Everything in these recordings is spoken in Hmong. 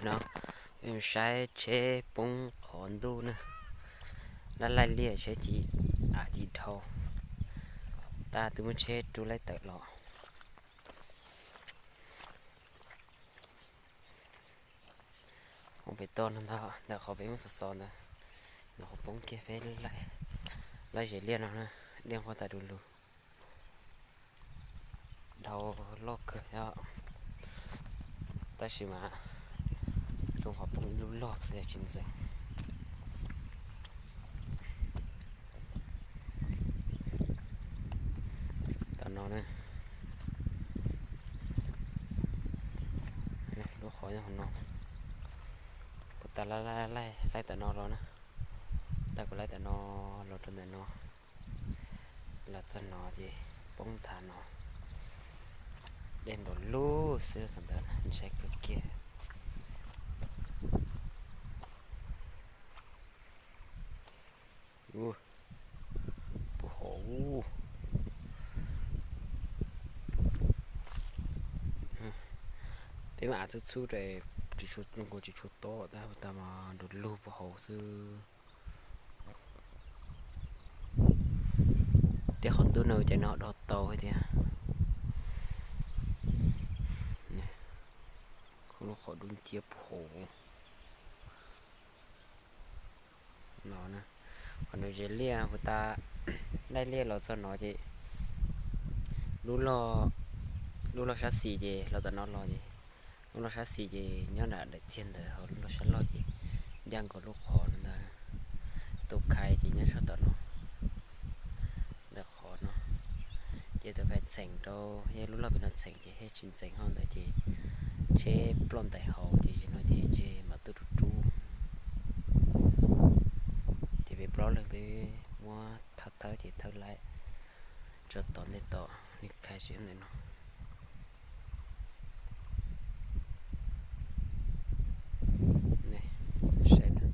No, peb mus saib tsheb poob qhov ntuj na. Laj laij liaj tsheb ci, av ci dhau. Tab twb muab tsheb rub laij tawm los. Poob pem toj no ntag, ntawm qhov peb muab xov xov ntawd, nws qhov poob kiag peb laj zes liaj no na, liaj nquag tas du lug. Dhau loj kawg thiab, tab sis mas zoo qhov poob ib lub loj xwb tsis ntxeev. Tam no na, lub qhov nyob hauv no, kuv tas laij laij laij tam no los na, tas kuv laij tam no los rau ntawm no, los txog no ces poob nthav no, dej nrov lug xwb thaum ntawd ntshai kawg kiag. Puag hauv, peb mas av txhub txhub, tsis tshua, tsis tshua tob tab sis mas nrov lug puag hauv xwb. Tej qhov ntuj no ces nws ho dhau tau thiab tiag. Lub qhov dub nciab puag hauv no, qhov nws zes liaj, kuv tas laij liaj los txog no ces lub loj, lub loj sab xis ces los tom no los ces, lub loj sab xis ces nyob nram daim txiag ntawd, ho lub loj sab loj ces ncaj nkaus lub qhov no ntag. Tus khai ces nyob sab tom no, ntawm qhov no, ces tus khai txheem rau, yog lub loj pem no txheem ces thiaj tsis ntxeev, ho ntawd ces tsheb ploj ntais hauv ces zaum no ces ntshe mam tuaj rub rub. Ces peb plaub leeg peb muab thawb thawb ces thawb laib tso tod ntej tod, nws khai tsis ntawm no. Saib na,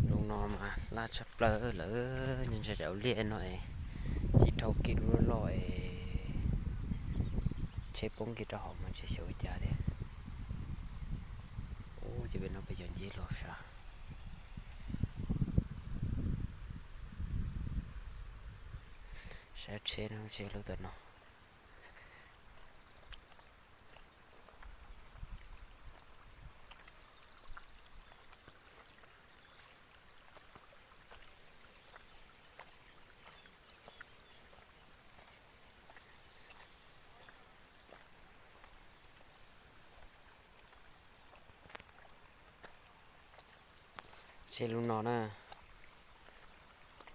lub no mas laj tshaj plaws lawm, ntshai dav liaj no es ci dhau kiag lub loj es tsheb poob kiag rau hauv mas ntshe xyov ua cas thiab. Ub, ces pem no peb cov nceb los sav, saib tsheb no, tsheb lub tom no. Tsheb lub no na,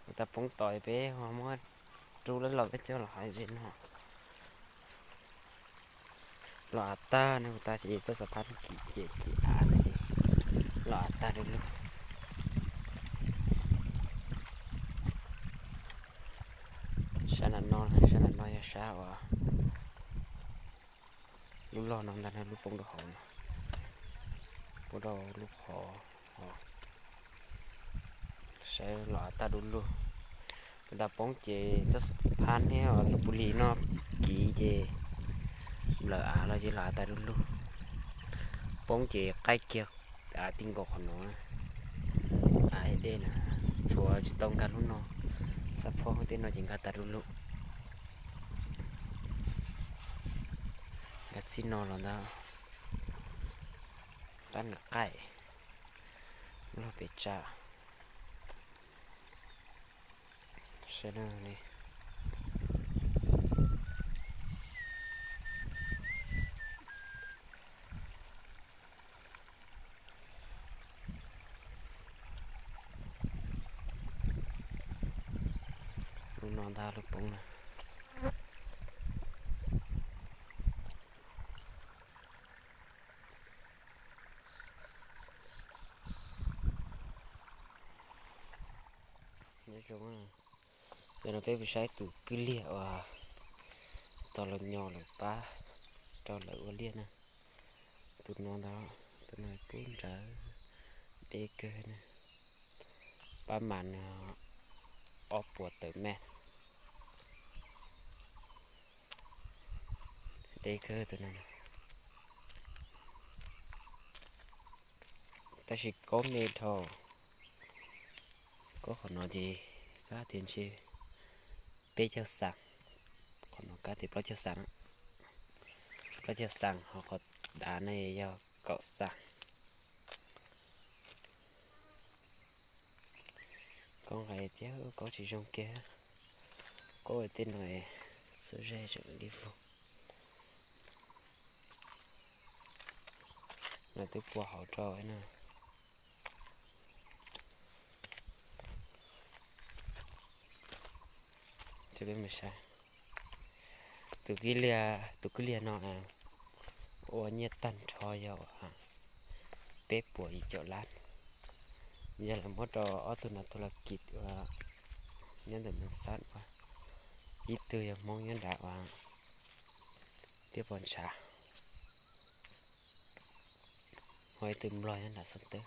kuv tas poob tod peb ho muab rub lawv los peb coj los hauv ze no. Los av tag no, kuv tas ces txoj xov phab kiv ces kiv av ntawd ces los av tag du lug. Sab nram no, sab nram no yog sab uas lub loj no ntag, lub poob rau hauv no, poob rau lub qhov, saib los av tag du lug. Kuv tas poob ces txoj xov phab niab lub pus lis no kiv ces nplawm av los ces los av tag du lug. Poob ces qaij kiag av ti nkaus qhov no, av dej na, tshuav tsis tau nkag lub no, xab phob tej no ces nkag tag du lug. Nkag txij no los ntag, tab nws qaij, lub loj pem tsa. Saib na, lub no ntag lub poob na. Nyob zoo, ntawm no peb mus saib tus kwj liag uas tau los nyo lawv pab rau lawv ua liaj na. Tus no ntag, tus no kub nrawd deb kawg na. Pab mas nws ob puas tawm mev. Deb kawg tus no. Tab sis kaub me dhau. Kaub qhov no ces kab tias ntshe peb caug xas, qhov no kab tias plaub caug xas, plaub caug xas, ho qhov dav ne yog kaum xas. Kaub nqaij thiab kaub tsis zoo kiag. Kaub tej no xub zej tseem li vog. Lawv twb pua hauv rau na. Tus kwj liag, tus kwj liag no ua nyiaj tag nrho yog peb puas yim caum lab. Yog lawv muab rau ob tug no tus los kis ua nyob ntawm Moos Xab ua, ib tug yog Hmoob nyob nrad ua tiaj pos ntshav, ho ib tug Nplog nyob nrad xov teb.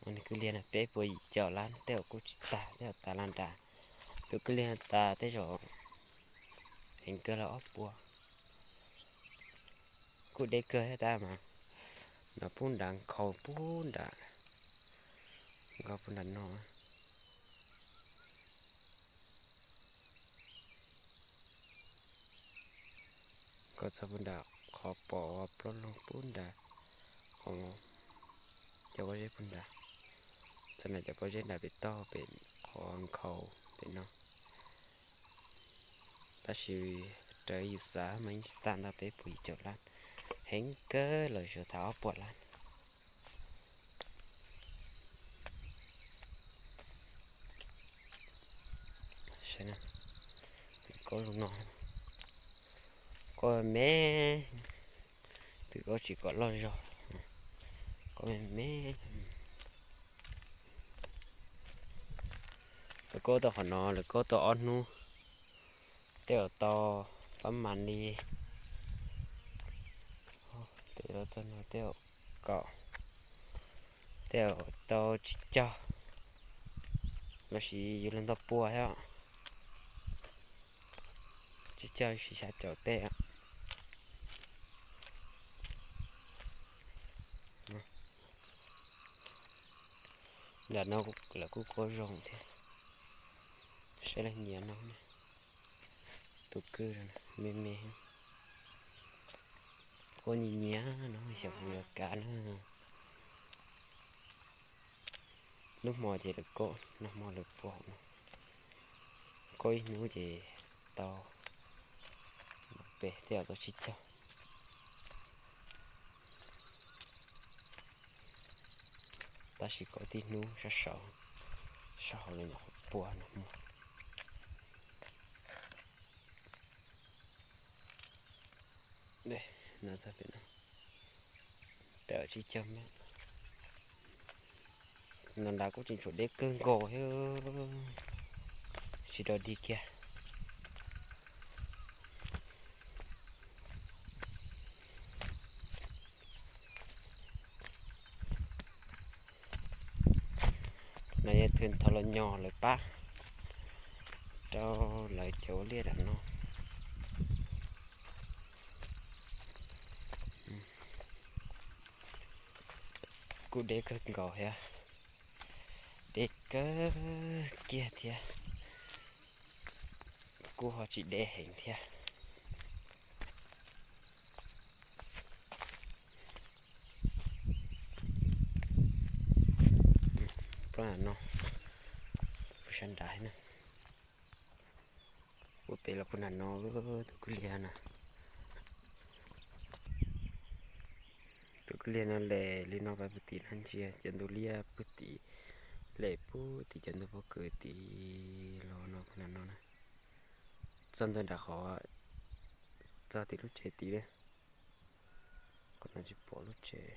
Ua nws kwj liag no peb puas yim caum lab, tej zaum kuj tsis tag, tej zaum tas laj nrad. Tus kwj liag tas tej zaum heev kawg los ob puas. Kuj deb kawg thiab tab mas no pub nrad nkhaus pub nrad, nkhaus pub nrad no. Nkhaus txog pub nrad qhov pom plaub loog pub nrad, qhov cov pob zeb pub nrad, txog nrad cov pob zeb nrad pem toj pem qhov nkhaus pem no. Tab sis raws yus xav mas yeej tsis tag ntau, peb puas yim caum lab, heev kawg los yuav tag ob puas lab. Saib, kaub zoo no, kaub me, twb kaub tsis kom loj zog, kaub me me. Lawv kaub tau qhov no lawv kaub tau ob hnub, tej zaum tau pab mas li, tej zaum tau no tej zaum kaum, tej zaum tau tsib caug, los sis yus los ntau pua thiab, tsib caug sis xya caum tej. Nram no lawv kuj kaub zoo thiab, saib leej nyiam no, tus kwj me me, kaub nyiam nyiam no xyov puas yuav kav na. Lub hmo ces lawv kaub, nag hmo lawv pua no, kaub ib hnub ces tau pem tej zaum tau tsib caug. Tab sis kaub tib hnub sab saud, sab hauv lawv nyuam qhuav pua nag hmo. No txog pem no, tej zaum tsib caug me. No nrad kuj tseem tshuav deb kawg nkaus thiab, tsis dog dig kiag. No yog thwv thaum los nyog lawv pab rau lawv cov ua liaj nram no. Kuj deb kawg nkaus thiab, deb kawg kiag thiab, kuj ho tsis deb heev thiab. Plaub nram no, sab nrad na, ua pem los puag nram no, tus kwj liag na. Tus kwj liag no lem li no pais puag tim no ntsia cov ntug liaj puag tim, lem puag tim cov ntug pob kws tim los no puag nram no na. Txog ntawm nram qhov, txog tim lub tsev tid li. Qhov no tsis pom lub tsev.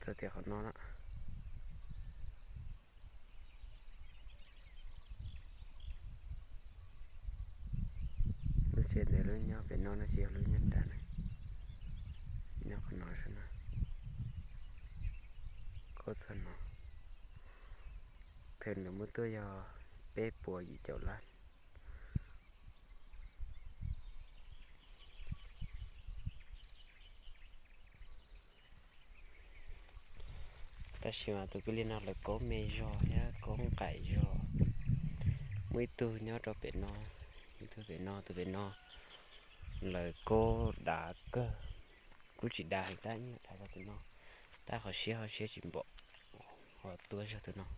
Txog tias qhov no na. Lub tsev ntawd lub nyob pem no no tsis yog lub nyob nram na. Nyob qhov no xwb na. Kaub txog no. Thaum nws muab tuaj yog peb puas yim caum lab. Tab sis mas tus kwv Lis no lawv kaub me zog thiab kaub nqaim zog. Muaj ib tug nyob rau pem no, ib tug pem no, tus pem no lawv kaub dav kawg. Kuj tsis dav heev tab sis dav zog tus no, tab qhov siab ho siab tsis npaum, ho tuaj zog tus no.